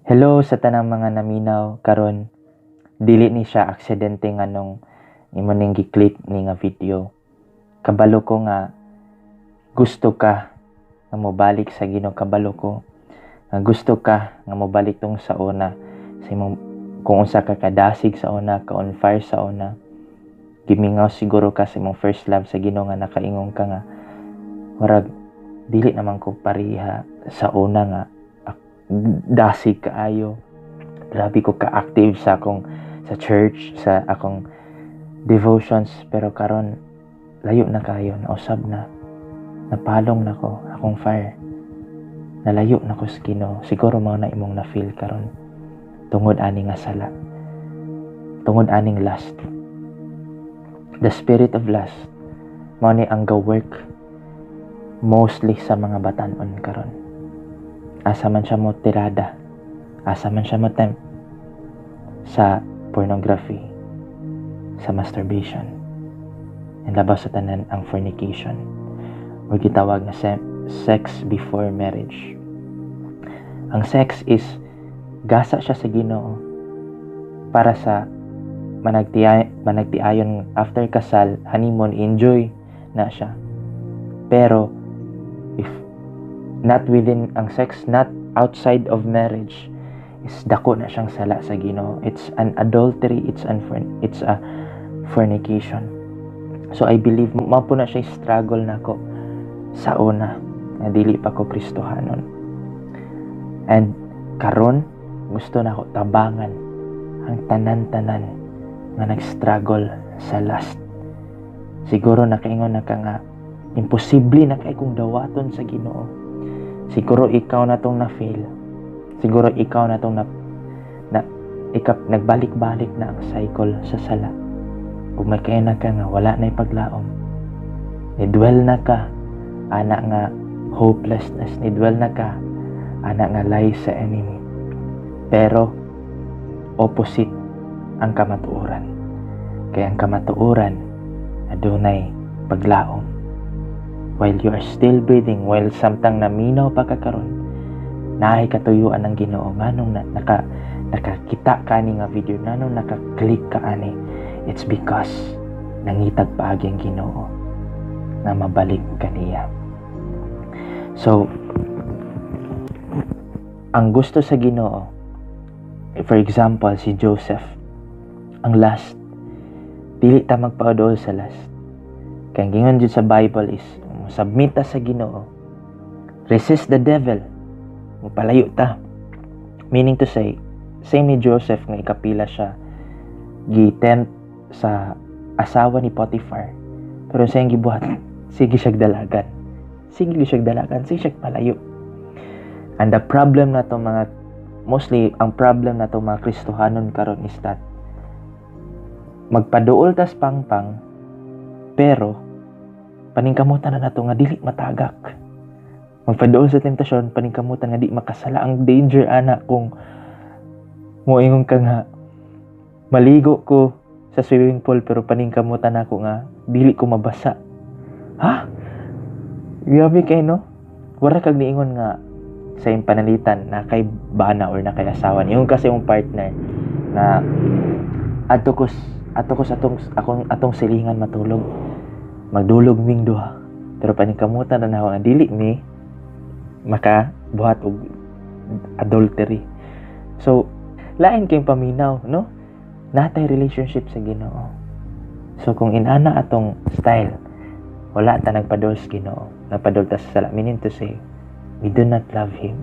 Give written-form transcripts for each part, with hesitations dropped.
Hello sa tanang mga naminaw karon. Dili ni siya aksidente nganong imo ning gi-click ni nga video. Kabalo ko nga gusto ka nga mobalik sa Ginoo. Kabalo ko nga gusto ka nga mobalik tong sa una, sa imong kung unsa ka kadasig sa una, ka on fire sa una. Gimingaw siguro ka sa imong first love sa Ginoo, nga nakaingon ka nga murag dili naman ko pareha sa una nga dasig kaayo, grabe ko ka-active sa akong sa church, sa akong devotions, pero karon layo na kayo, nausab na, napalong na ko akong fire, nalayo na ko sa Ginoo. Siguro mao na imong na-feel karon tungod ani nga sala, tungod aning lust. The spirit of lust mao ni ang ga-work mostly sa mga batan-on karon. Asa man siya mo tirada, asa man siya mo tempt? Sa pornography, sa masturbation, and labaw sa tanan ang fornication or gitawag nga sex before marriage. Ang sex is gasa siya sa Ginoo para sa managtiayon after kasal, honeymoon, enjoy na siya. Pero if not within ang sex, not outside of marriage, is dako na siyang sala sa Ginoo. It's an adultery, it's a fornication. So I believe mao po na siya struggle nako sa una nga dili pa ko Kristohanon. And karon gusto nako tabangan ang tanan-tanan nga nag-struggle sa lust. Siguro nakaingon na ka nga imposible na kay kung dawaton sa Ginoo. Siguro ikaw na tong na-fail. Siguro ikaw na tong na, na ikap, nagbalik-balik na ang cycle sa sala. Ug may kaya na ka nga wala na paglaom. Ni-dwell na ka ana nga hopelessness, ni-dwell na ka ana nga lies sa enemy. Pero opposite ang kamatuoran. Kaya ang kamatuoran, adunay paglaom. While you are still breathing, while samtang naminaw pa ka karon, naay katuyuan ng Ginoo. Nganong na, nakakita ka ani nga video, nganong naka-click ka ani, it's because nangitag paagi ang Ginoo nga mabalik kaniya. So, ang gusto sa Ginoo, for example, si Joseph, ang lust, dili ta magpaudol sa lust. Kaya ang gingon jud sa Bible is, submit ta sa Ginoo, resist the devil, mopalayo ta. Meaning to say, same ni Joseph nga ikapila siya gi-tempt sa asawa ni Potiphar. Pero sa iyang gibuhat, sige siyang dalagan. Sige siyang dalagan, sige siyang palayo. And the problem na to mga mostly ang problem na to mga Kristohanon karon is that magpaduol tas pangpang, pero paningkamutan na nato nga dili matagak. Magpaduol sa temptasyon, paningkamutan nga di makasala. Ang danger ana kung moingon ka nga maligo ko sa swimming pool pero paningkamutan nako nga dili ko mabasa. Ha? Grabe kay, no? Wala kag niingon nga sa iyong panalitan na kay bana or na kay asawa. Ingon kasi imong partner na adto ko sa atong akong atong silingan matulog. Magdulog ming duha. Pero paningkamutan na nako nga dili mi makabuhat og adultery. So, lain kayong paminaw, no? Natay relationship sa Ginoo. So, kung inana atong style, wala ta nagpadol sa Ginoo. Nagpadol ta sa sala. Meaning to say, we do not love Him.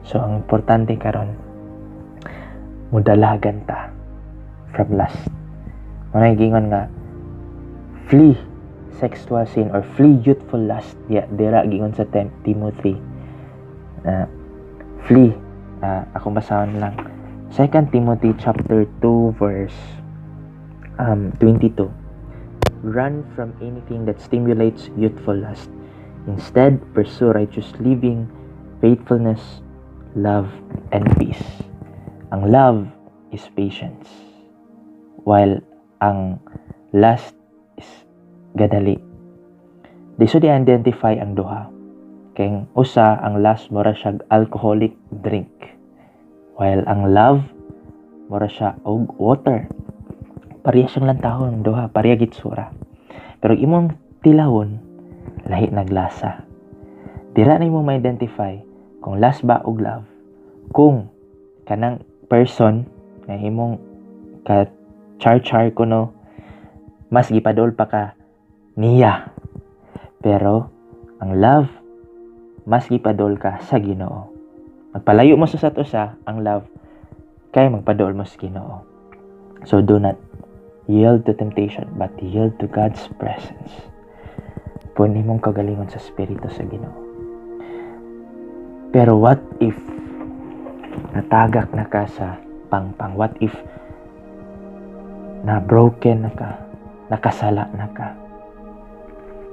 So, ang importante karon, mudalagan ta from lust. Mga gingon nga, flee sexual sin or flee youthful lust. Ya, dira gingon sa Timothy. Flee. Akong basahon lang. 2 Timothy chapter 2 verse 22. Run from anything that stimulates youthful lust. Instead, pursue righteous living, faithfulness, love, and peace. Ang love is patience, while ang lust is gadali. Di so di-identify ang duha. Kay usa, ang lust mura siya alcoholic drink. While ang love, mura siya og water. Pareha siyang lantahon duha, pareha gitsura. Pero imong tilawon, lahi naglasa. Dira na imo ma-identify kung lust ba og love. Kung kanang person nga imong ka char-char kuno, mas gipadol pa ka niya. Pero ang love, mas gipadol ka sa Ginoo. Magpalayo mo sa usa't usa ang love kay magpadol mo sa Ginoo. So do not yield to temptation, but yield to God's presence. Puni mong kagalingon sa Espiritu sa Ginoo. Pero what if natagak na ka sa pangpang? What if na broken na ka? Nakasala na ka?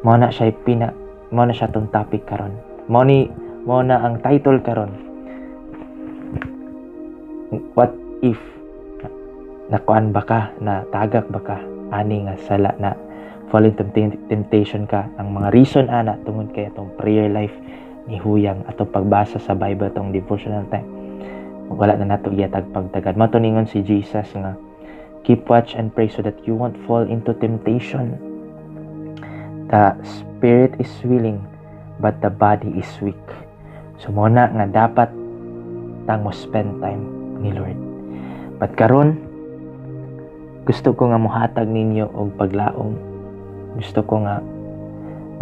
Mao na siya tong topic karon. Mao na ang title karon. What if nakuan ba ka, na tagak ba ka ani nga sala, na fall into temptation ka? Ang mga reason ana, tungod kay atong prayer life ni huyang, atong pagbasa sa Bible, atong devotional time, wala na nato gihatag pagtagad. Mao ningon si Jesus nga, "Keep watch and pray so that you won't fall into temptation. The spirit is willing, but the body is weak." So mao na nga dapat tang mo spend time ni Lord. But karon, gusto ko nga muhatag ninyo og paglaom. Gusto ko nga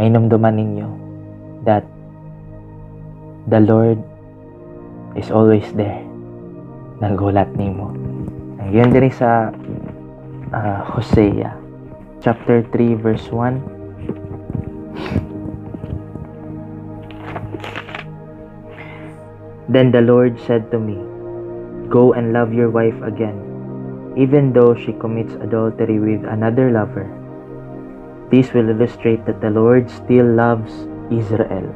mainumduman ninyo that the Lord is always there. Naghulat nimo. Ang yun diri sa Hosea chapter 3 verse 1. Then the Lord said to me, "Go and love your wife again, even though she commits adultery with another lover. This will illustrate that the Lord still loves Israel,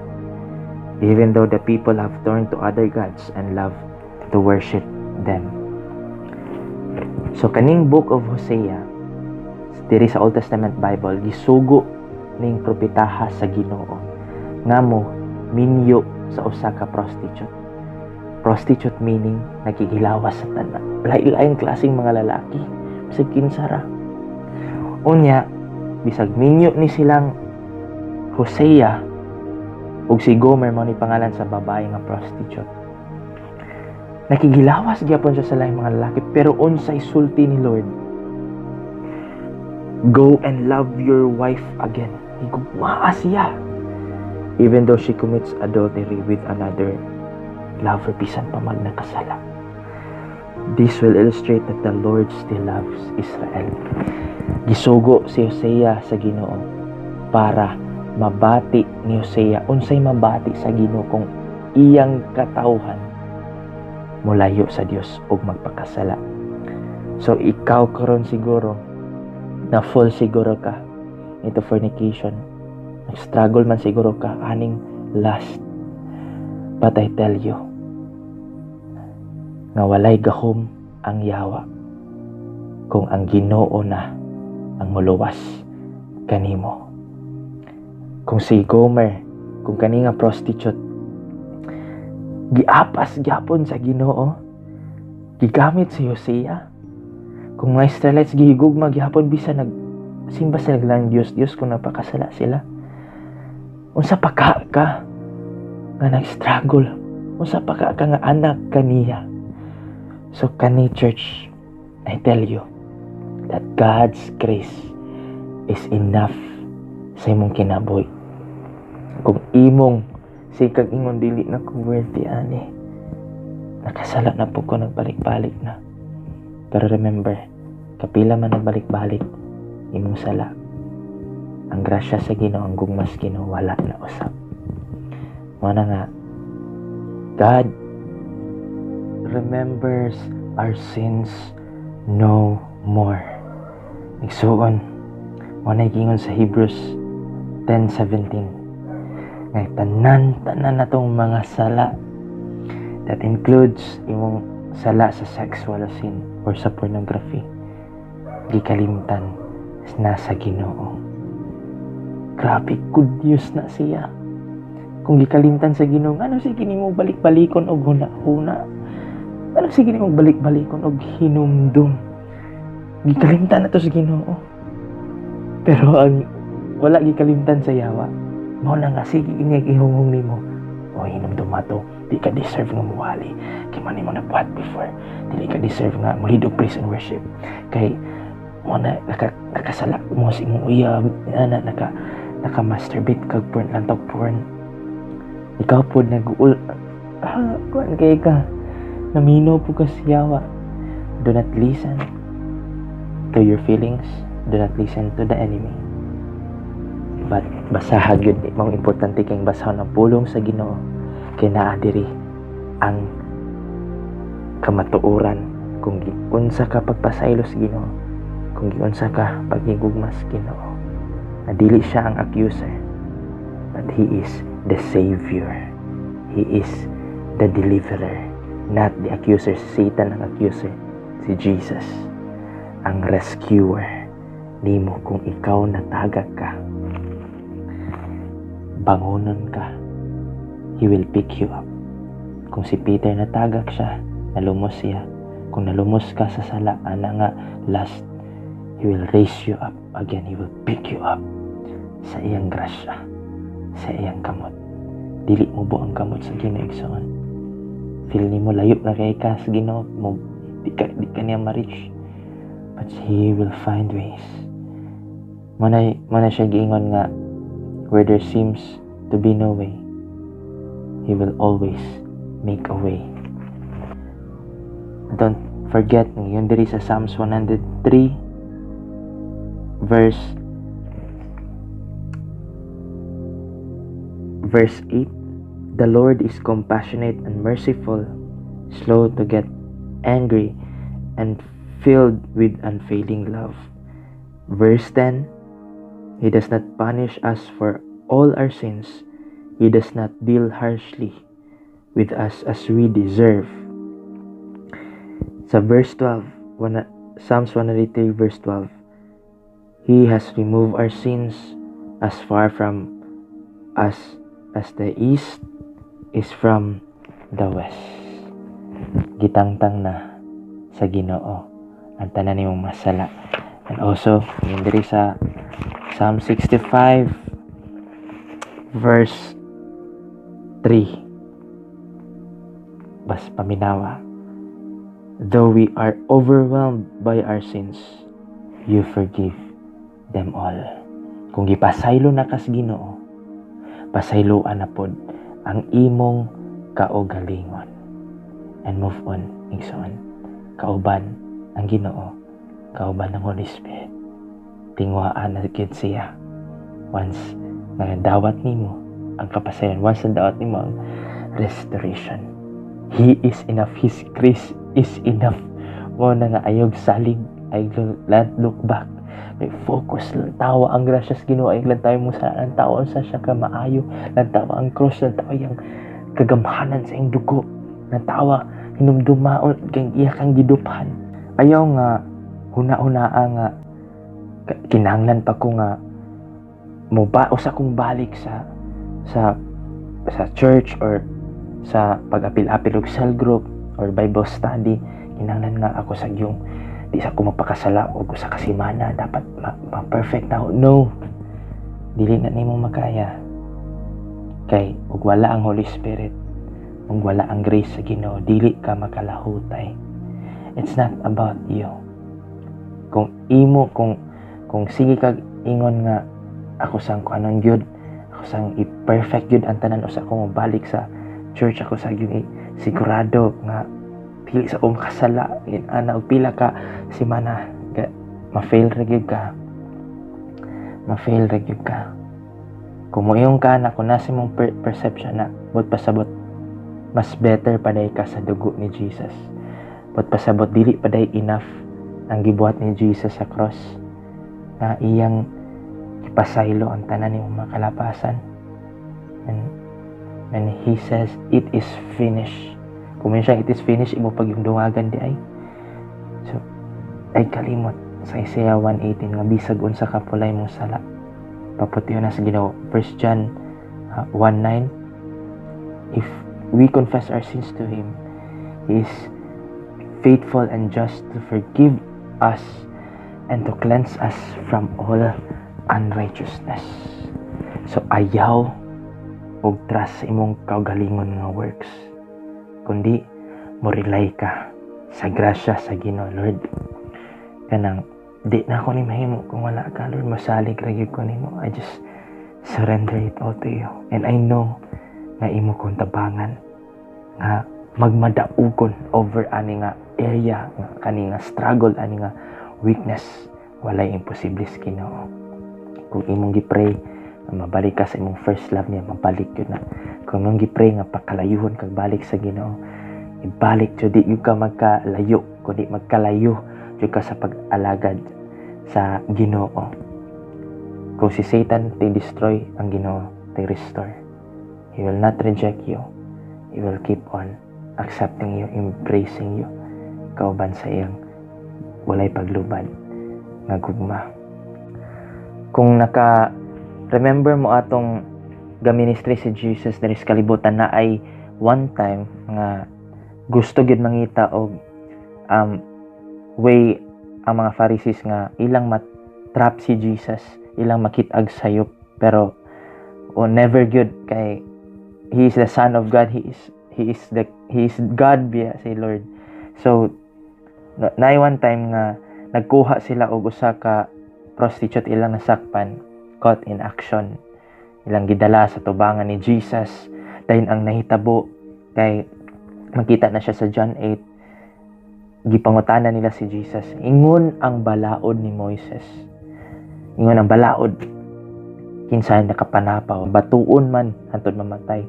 even though the people have turned to other gods and love to worship them." So kaning book of Hosea diri sa Old Testament Bible, gisugo ning propetaha sa Ginoo nga mo minyo sa usa ka prostitute. Prostitute meaning nakikilawas sa tanan. Lain-laing klaseng mga lalaki. Bisag kinsa ra. Unya, bisag minyo ni silang Hosea ug si Gomer, mao ni pangalan sa babae nga prostitute. Nakigilawas gyapon siya sa laing mga lalaki, pero unsay sulti ni Lord? "Go and love your wife again." Higugmaa siya, even though she commits adultery with another lover, bisan pa mag nakasala. This will illustrate that the Lord still loves Israel. Gisugo si Hosea sa Ginoo para mabati ni Hosea unsay mabati sa Ginoo kung iyang katawhan mulayo sa Dios ug magpakasala. So ikaw karon siguro na fall siguro ka into fornication. Nag-struggle man siguro ka aning lust. But I tell you nga walay gahom ang yawa kung ang Ginoo na ang muluwas kanimo. Kung si Gomer, kung kani nga prostitute, giapas gyapon sa Ginoo, gigamit si Hosea. Kung mga Israelites gihigugma gyapon bisan nag simba sila lang Dios Dios kung napakasala sila. Unsa pa ka ka nga nag-struggle? Unsa pa ka ka nga anak kaniya? So kani church, I tell you that God's grace is enough sa imong kinabuhi. Kung imong sikag ingon, "Dili na ko worthy ani. Nakasala na po ko, nagbalik-balik na." Pero remember, kapila man nagbalik-balik imong sala, ang grasya sa Ginoo, ang gugma sa Ginoo, wala na usab. Mao na nga God remembers our sins no more. Igsuon, mao na giingon sa Hebrews 10:17 nga tanan tanan natong mga sala, that includes imong sala sa sexual sin or sa pornography, gikalimtan na sa Ginoo. Grabe, good news na siya. Kung gikalimtan sa Ginoo, ano sige nimo balik-balikon og huna-huna? Ano, sige nimo balik-balikon og hinumdum. Gikalimtan na to sa Ginoo. Pero ang wala gikalimtan sa yawa. Mao na nga sige niya ihunghong nimo. O hinumdum ato, di ka deserve nga muwali. Kay man nimo nabuhat before, dili ka deserve nga mo-lead og praise and worship. Kay mo na nakasala mo sa imong uyab, ana naka masturbate kag porn, lantog porn. Ikaw pod nag-ul kuan kay ka namino po ka sa yawa. Do not listen to your feelings. Do not listen to the enemy. But basaha gyud, mao importante kay basahon ang pulong sa Ginoo kay naa diri ang kamatuoran kung giunsa ka pagpasaylo sa Ginoo, kung giunsa ka paghigugma sa Ginoo, na dili siya ang accuser, but He is the savior. He is the deliverer, not the accuser. Si Satan ang accuser, si Jesus ang rescuer nimo. Kung ikaw natagak ka, bangonon ka. He will pick you up. Kung si Peter natagak siya, nalumos siya. Kung nalumos ka sa sala, ana nga last, He will raise you up again. He will pick you up sa iyang grasya, sa iyang kamot. Dili mo ang kamot sa Ginoo, igsoon. Feel nimo layo na kay ka sa Ginoo mo, di ka niya ma-reach. But He will find ways. Mo na siya giingon nga where there seems to be no way, He will always make a way. Don't forget, yun diri sa Psalms 103 verse 8: "The Lord is compassionate and merciful, slow to get angry and filled with unfailing love." Verse 10: "He does not punish us for all our sins. He does not deal harshly with us as we deserve." Sa verse 12, Psalms 103 verse 12, "He has removed our sins as far from us as the east is from the west." Gitangtang na sa Ginoo ang tanan nimong masala. And also, yun diri sa Psalm 65 verse 3. Bas paminawa. "Though we are overwhelmed by our sins, you forgive them all." Kung gipasaylo na kas Ginoo, pasayloan na pod ang imong kaugalingon. And move on, igsoon. Kauban ang Ginoo, kauban ang Holy Spirit. Tinguhaan na gyud siya. Once nga dawat nimo ang kapasayloan, once na dawat nimo ang restoration. He is enough. His grace is enough. Mo na nga ayog salig, ayog look back. May focus lang tawa ang grasya sa Ginoo, ayog lang tayo mo sa ang tawa sa siya ka maayo, lang tawa ang cross, lang tawa yang kagamhanan sa iyang dugo, lang tawa hinumdumaon kang iya kang giduphan. Ayaw nga huna-hunaa nga kinahanglan pa ko nga mo ba usa kong balik sa church or sa pag-apil-apil og cell group or Bible study. Kinahanglan nga ako sa yung di sa ko mapakasala og usa ka semana, dapat ma-perfect na ako. No, dili na nimo makaya kay ug wala ang Holy Spirit, ug wala ang grace sa Ginoo, dili ka makalahutay. It's not about you. Kung imo kung sige kag ingon nga ako sang kuanon gyud, ako sang i-perfect gyud ang tanan, usa ko mobalik sa church, ako sa gyud sigurado nga dili sa ko makasala in ana og pila ka semana, ma-fail ra gyud ka, ma-fail ra gyud ka. Kung moingon ka na, kung nasa imong perception na but pasabot mas better pa day ka sa dugo ni Jesus, but pasabot dili pa day enough ang gibuhat ni Jesus sa cross na iyang ipasaylo ang tanan nimong makalapasan, and when He says, "It is finished," kung siya, "It is finished," imo pag yung dungagan di ay. So ay kalimot sa Isaiah 1:18 nga bisag unsa ka pulay mong sala, paputi na sa Ginoo. 1 John 1:9: "If we confess our sins to Him, He is faithful and just to forgive us and to cleanse us from all unrighteousness. So ayaw og trust sa imong kaugalingon nga works, kundi mo rely ka sa grasya sa Ginoo. Lord, kanang di na ako ni mahimo kung wala ka, Lord. Masalig ra gyud ko nimo. I just surrender it all to you. And I know nga imo kong tabangan nga magmadaugon over ani nga area, nga kani nga struggle, ani nga weakness. Walay imposible sa Ginoo. Kung imong gi-pray nga mabalik ka sa imong first love niya, mabalik yun na. Kung imong gi-pray nga pakalayuhon kag balik sa Ginoo, ibalik jud. Di gyud ka magkalayo, kundi magkalayo jud ka sa pag-alagad sa Ginoo. Kung si Satan ti destroy, ang Ginoo ti restore. He will not reject you. He will keep on accepting you, embracing you kauban sa iyang walay paglubad nga gugma. Kung naka remember mo atong ga-ministry si Jesus diri sa kalibutan, na ay one time nga gusto gyud mangita og way ang mga Pharisees nga ilang matrap si Jesus, ilang makit-ag sayop, pero oh, never gyud, kay he is the Son of God. He is God biya, si Lord. So naay one time nga nagkuha sila og usa ka prostitute, ilang nasakpan, caught in action, ilang gidala sa tubangan ni Jesus. Dayon ang nahitabo kay makita na siya sa John 8, gipangutana nila si Jesus, ingon ang balaod ni Moises, ingon ang balaod, kinsa nakapanapaw, batuon man hantod mamatay.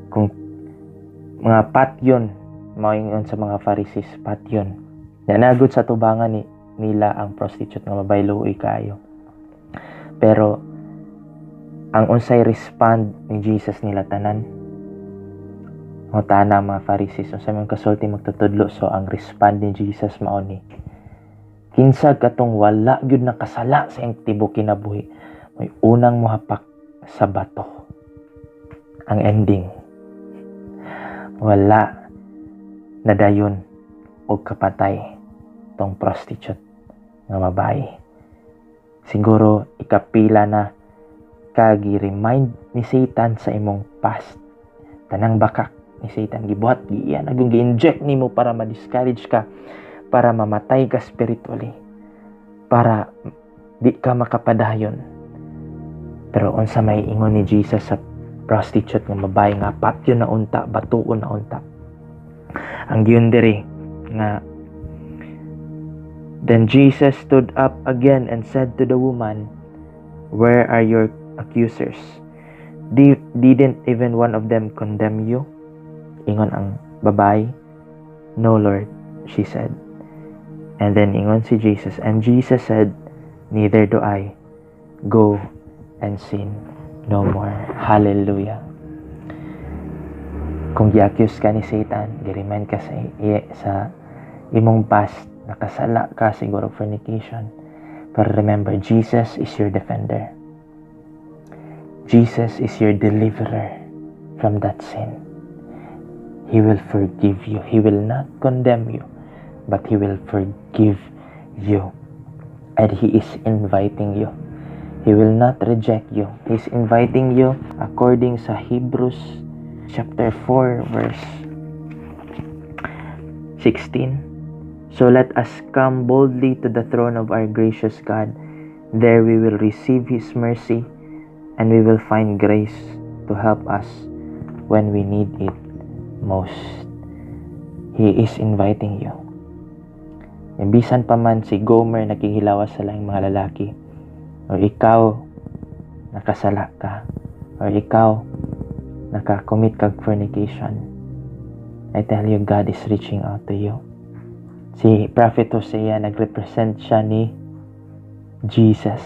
Kung mga patyon, mao ingon sa mga Pharisees, patyon na. Nagud sa tubangan ni nila ang prostitute nga babae, luoy kaayo. Pero ang unsay respond ni Jesus nila tanan? Ngutana ang mga Pharisees, "Unsa man kasulti magtutudlo?" So ang respond ni Jesus mao ni, "Kinsa katong wala gyud nakasala sa iyang tibuok kinabuhi, may unang mohapak sa bato." Ang ending, wala nadayon og kapatay tong prostitute nga babae. Siguro ikapila na ka gi-remind ni Satan sa imong past. Tanang bakak ni Satan gibuhat, giiyan agung gi-inject nimo para ma-discourage ka, para mamatay ka spiritually, para di ka makapadayon. Pero unsa may ingon ni Jesus sa prostitute nga babae nga patyon na unta, batuon na unta? Ang giyon diri nga, "Then Jesus stood up again and said to the woman, 'Where are your accusers? Didn't even one of them condemn you?' Ingon ang babae, 'No, Lord,' she said. And then ingon si Jesus, and Jesus said, 'Neither do I. Go and sin no more.'" Hallelujah. Kung gi-accuse ka ni Satan, gi-remind ka sa imong past, nakasala ka siguro, fornication. But remember, Jesus is your defender. Jesus is your deliverer from that sin. He will forgive you. He will not condemn you, but He will forgive you. And He is inviting you. He will not reject you. He's inviting you according sa Hebrews chapter 4 verse 16. "So let us come boldly to the throne of our gracious God. There we will receive His mercy and we will find grace to help us when we need it most." He is inviting you. Bisan pa man si Gomer nakighilawas sa laing mga lalaki, or ikaw nakasala ka, or ikaw naka-commit kag fornication, I tell you, God is reaching out to you. Si Prophet Hosea, nagrepresent siya ni Jesus.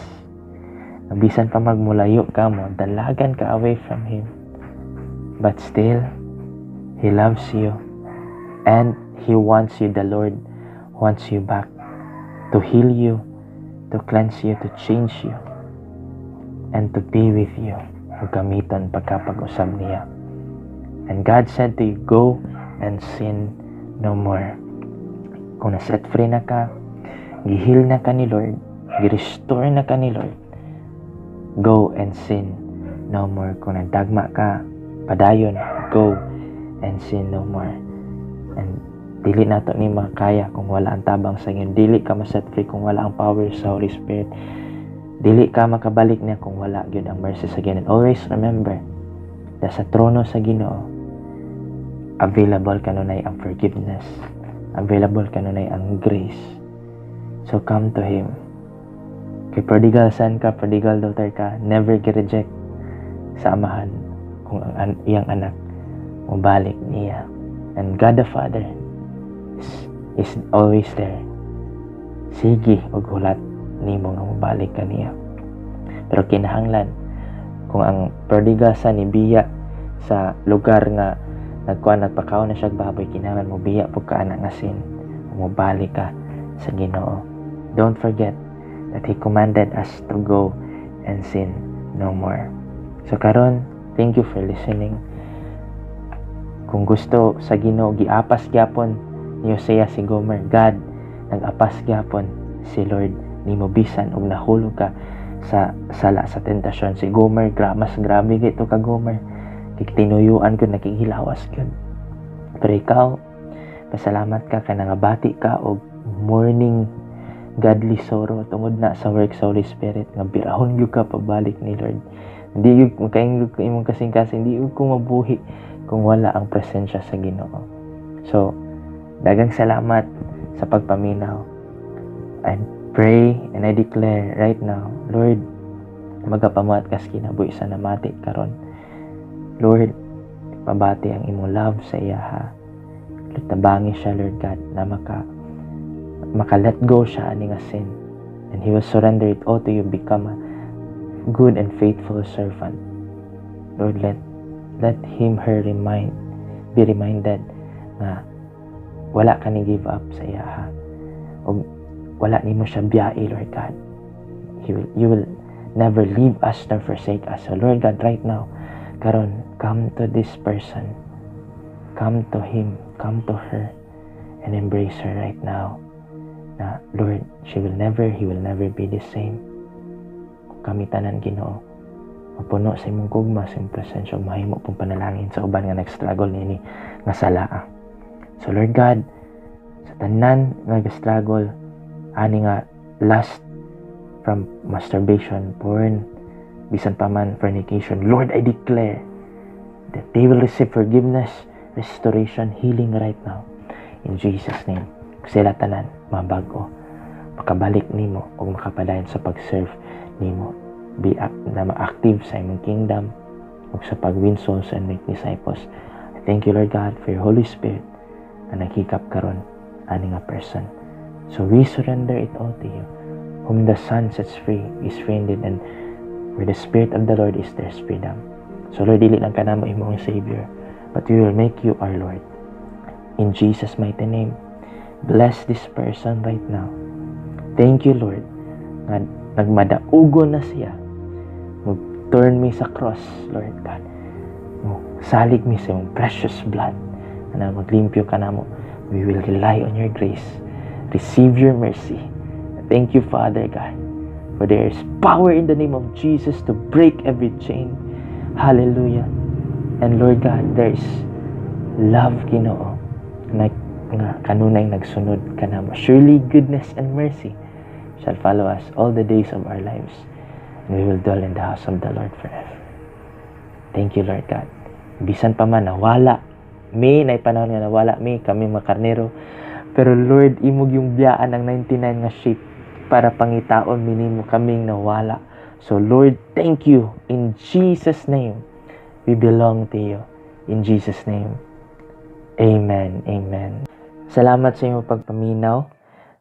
Bisan pa magmulayo ka mo, dalagan ka away from Him. But still, He loves you. And He wants you, the Lord wants you back to heal you, to cleanse you, to change you, and to be with you. Ug gamiton pagkapag-usab niya. And God said to you, "Go and sin no more. Kung na-set free na ka, gi-heal na ka ni Lord, gi-restore na ka ni Lord, go and sin no more. Kung nagdagma ka, padayon, go and sin no more. And dili nato ni makaya kung wala ang tabang sa Ginoo. Dili ka ma-set free kung wala ang power sa Holy Spirit. Dili ka makabalik niya kung wala gyud ang mercy sa Ginoo. And always remember na sa trono sa Ginoo, available kanunay ang forgiveness. Available kanunay ang grace. So come to Him. Kay prodigal son ka, prodigal daughter ka, never gi-reject sa Amahan kung ang iyang anak mobalik niya. And God the Father is always there. Sige og hulat nimo nga mobalik ka niya. Pero kinahanglan, kung ang prodigal son ni biya sa lugar nga nagkuan, nagpakaon na siya og baboy, kinahanglan mo biya pud ka ana nga sin, mobalik ka sa Ginoo. Don't forget that He commanded us to go and sin no more. So karon, thank you for listening. Kung gusto sa Ginoo, giapas gyapon ni Hosea si Gomer. God, nag-apas gyapon si Lord nimo bisan og nahulog ka sa sala, sa tentasyon. Si Gomer, mas grabe gito ka Gomer. Kay tinuyuan ko, nakighilawas gyud. Pero ikaw, pasalamat ka kay nangabati ka og morning godly sorrow tungod na sa work sa Holy Spirit nga birahon gyud ka pabalik ni Lord. Hindi gyud makaingon ko imong kasing-kasing, hindi gyud ko mabuhi kung wala ang presensya sa Ginoo. So, daghang salamat sa pagpaminaw. I pray and I declare right now, Lord, magapamuhat kas kinabuhi sa namati karon. Lord, pabati ang imong love sa iyaha. Lord, tabangi siya, Lord God, na maka let go siya ani nga sin. And he will surrender it all to you, become a good and faithful servant. Lord, let him, her be reminded nga wala ka ni give up sa iyaha. O wala nimo siya biyai, Lord God. You will never leave us nor forsake us. So Lord God, right now, karon, come to this person. Come to him, come to her, and embrace her right now. Na, Lord, she will never, he will never be the same. Kami tanan, Ginoo, mapuno sa imong gugma, sa imong presensya, mahimo pong panalangin sa uban nga nag-struggle niini nga salaa. So Lord God, sa tanan nga nag-struggle ani nga lust from masturbation, porn, bisan pa man fornication, Lord, I declare that they will receive forgiveness, restoration, healing right now. In Jesus' name. Sila tanan mabago, makabalik nimo ug makapadayon sa pag-serve nimo. Be na ma-active sa imong kingdom ug sa pag-win souls and make disciples. I thank you, Lord God, for your Holy Spirit na naghikap karon ani nga person. So we surrender it all to you. Whom the Son sets free is free indeed, and where the Spirit of the Lord is, there's freedom. So Lord, dili lang ka namo imong Savior, but we will make you our Lord. In Jesus' mighty name, bless this person right now. Thank you, Lord, nga nagmadaugo na siya. Mag-turn mi sa cross, Lord God. Mo salig mi sa imong precious blood. Na maglimpyo ka namo. We will rely on your grace. Receive your mercy. Thank you, Father God, for there is power in the name of Jesus to break every chain. Hallelujah. And Lord God, there is love, Ginoo, na nga kanunay nagsunod kanamo. Surely goodness and mercy shall follow us all the days of our lives, and we will dwell in the house of the Lord forever. Thank you, Lord God. Bisan pa man nawala mi, na panahon nga nawala mi, kami mga karnero. Pero Lord, imong yung biyaan ang 99 nga sheep para pangitaon minimo kaming nawala. So Lord, thank you. In Jesus' name, we belong to you. In Jesus' name. Amen. Amen. Salamat sa imong pagpaminaw.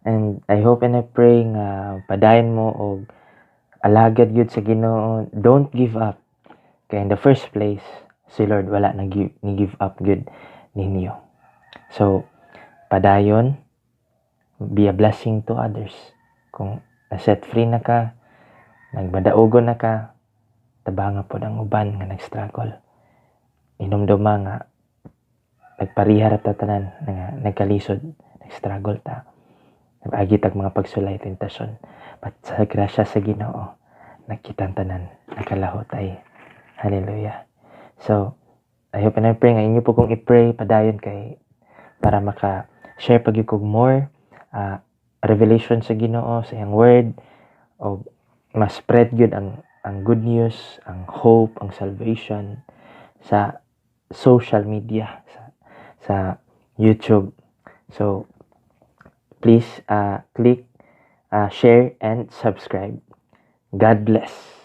And I hope and I pray nga padayon mo og alagad gyud sa Ginoo. Don't give up. Kay in the first place, si Lord wala na ni give up gyud ninyo. So, padayon, be a blessing to others. Kung na-set free na ka, nagmadaugo na ka, tabanga pod ang uban nga nag-struggle. Inumduma nga Nagpariha ra ta tanan nga nagkalisod, nag-struggle ta. Nag-agi tag mga pagsulay, tentasyon. But sa grasya sa Ginoo, nagkitang tanan, nakalahutay. Hallelujah. So, I hope and I pray nga inyo pud kong i-pray padayon kay para maka share pag kog more revelation sa Ginoo, sa iyang word, o ma-spread gyud ang good news, ang hope, ang salvation sa social media, sa YouTube. So please click, share and subscribe. God bless.